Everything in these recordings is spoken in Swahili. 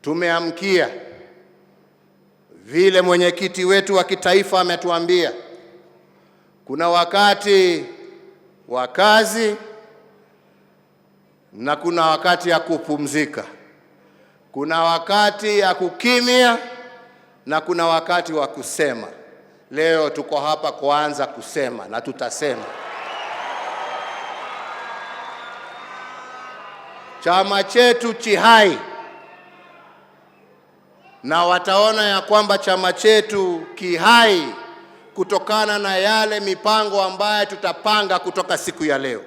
Tumeamkia vile mwenyekiti wetu wa kitaifa ametuambia, kuna wakati wa kazi na kuna wakati ya kupumzika, kuna wakati ya kukimya na kuna wakati wa kusema. Leo tuko hapa kuanza kusema na tutasema. Chama chetu chihai, na wataona ya kwamba chama chetu kihai kutokana na yale mipango ambayo tutapanga kutoka siku ya leo.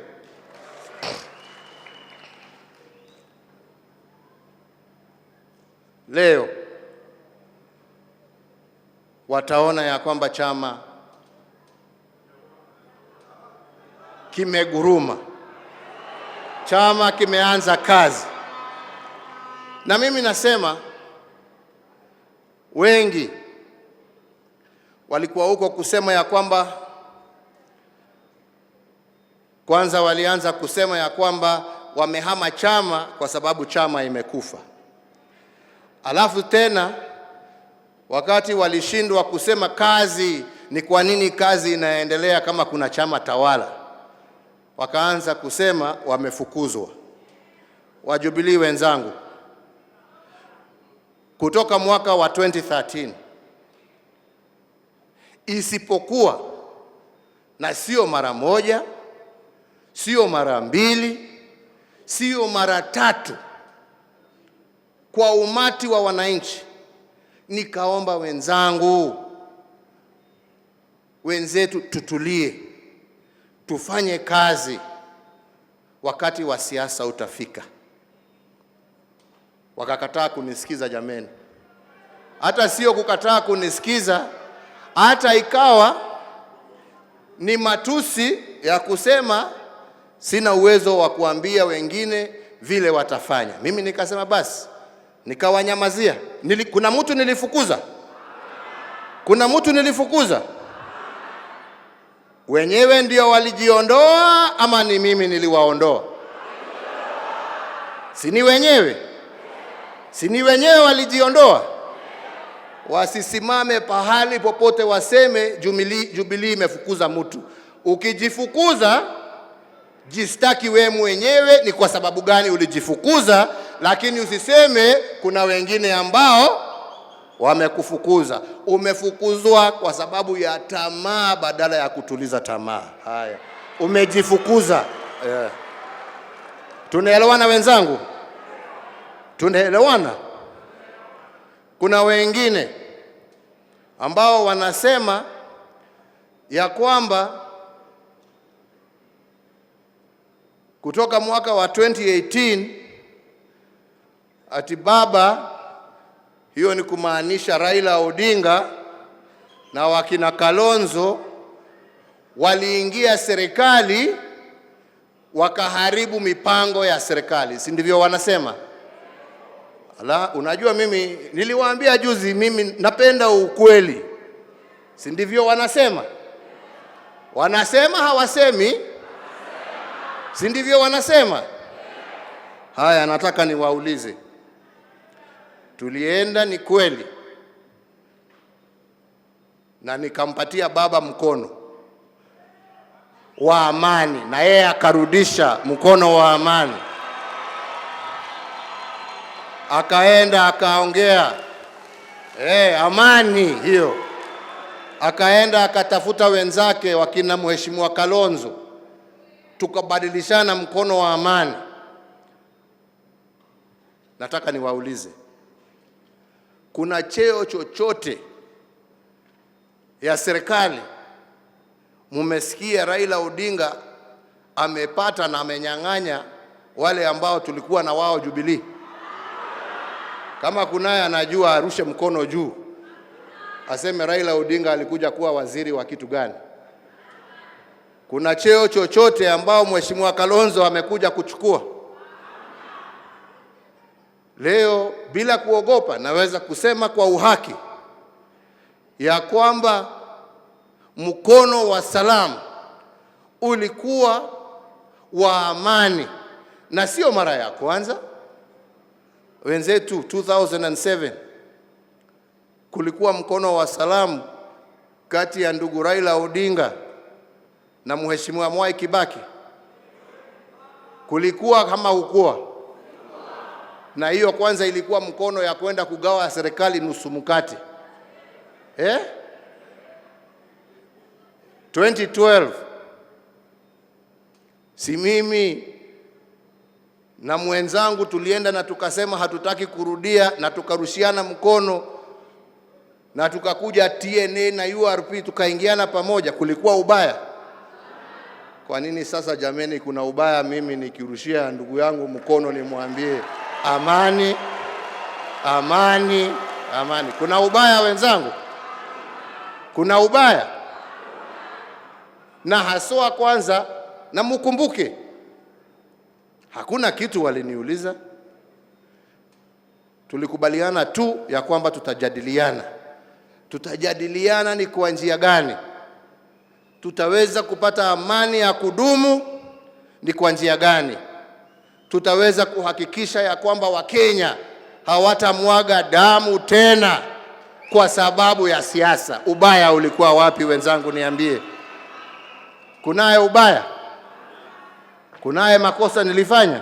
Leo wataona ya kwamba chama kimeguruma, chama kimeanza kazi. Na mimi nasema wengi walikuwa huko kusema ya kwamba, kwanza walianza kusema ya kwamba wamehama chama kwa sababu chama imekufa. Alafu tena wakati walishindwa kusema kazi ni kwa nini kazi inaendelea kama kuna chama tawala, wakaanza kusema wamefukuzwa. Wajubilii wenzangu, kutoka mwaka wa 2013 isipokuwa na sio mara moja, sio mara mbili, sio mara tatu, kwa umati wa wananchi nikaomba wenzangu, wenzetu, tutulie, tufanye kazi, wakati wa siasa utafika. Wakakataa kunisikiza jameni, hata sio kukataa kunisikiza, hata ikawa ni matusi ya kusema sina uwezo wa kuambia wengine vile watafanya. Mimi nikasema basi, nikawanyamazia. Kuna mtu nilifukuza? Kuna mtu nilifukuza? Wenyewe ndio walijiondoa ama ni mimi niliwaondoa? Si ni wenyewe? Si ni wenyewe walijiondoa? Wasisimame pahali popote waseme Jubilee imefukuza mtu. Ukijifukuza jistaki we mwenyewe ni kwa sababu gani ulijifukuza, lakini usiseme kuna wengine ambao wamekufukuza. Umefukuzwa kwa sababu ya tamaa badala ya kutuliza tamaa. Haya, umejifukuza. Yeah. Tunaelewana wenzangu? Tunaelewana? Kuna wengine ambao wanasema ya kwamba kutoka mwaka wa 2018 ati baba, hiyo ni kumaanisha Raila Odinga na wakina Kalonzo waliingia serikali wakaharibu mipango ya serikali, si ndivyo wanasema? Ala, unajua mimi niliwaambia juzi, mimi napenda ukweli, si ndivyo wanasema? Wanasema hawasemi? Si ndivyo wanasema? Haya, nataka niwaulize, tulienda ni kweli, na nikampatia baba mkono wa amani, na yeye akarudisha mkono wa amani, akaenda akaongea amani hiyo, akaenda akatafuta wenzake wakina Mheshimiwa Kalonzo, tukabadilishana mkono wa amani. Nataka niwaulize, kuna cheo chochote ya serikali mumesikia Raila Odinga amepata na amenyang'anya wale ambao tulikuwa na wao Jubilee? Kama kunaye anajua arushe mkono juu, aseme Raila Odinga alikuja kuwa waziri wa kitu gani? Kuna cheo chochote ambao Mheshimiwa Kalonzo amekuja kuchukua? Leo bila kuogopa naweza kusema kwa uhaki ya kwamba mkono wa salamu ulikuwa wa amani, na sio mara ya kwanza. Wenzetu 2007 kulikuwa mkono wa salamu kati ya ndugu Raila Odinga na Mheshimiwa Mwai Kibaki? Kulikuwa kama hukuwa? Na hiyo kwanza ilikuwa mkono ya kwenda kugawa serikali nusu mkate, eh? 2012 si mimi na mwenzangu tulienda na tukasema hatutaki kurudia, na tukarushiana mkono na tukakuja TNA na URP tukaingiana pamoja. Kulikuwa ubaya? Kwa nini sasa jameni, kuna ubaya mimi nikirushia ndugu yangu mkono nimwambie amani, amani, amani? Kuna ubaya wenzangu? Kuna ubaya? Na haswa kwanza, na mukumbuke, hakuna kitu waliniuliza. Tulikubaliana tu ya kwamba tutajadiliana. Tutajadiliana ni kwa njia gani tutaweza kupata amani ya kudumu, ni kwa njia gani tutaweza kuhakikisha ya kwamba Wakenya hawatamwaga damu tena kwa sababu ya siasa. Ubaya ulikuwa wapi wenzangu? Niambie, kunaye ubaya? Kunaye makosa nilifanya?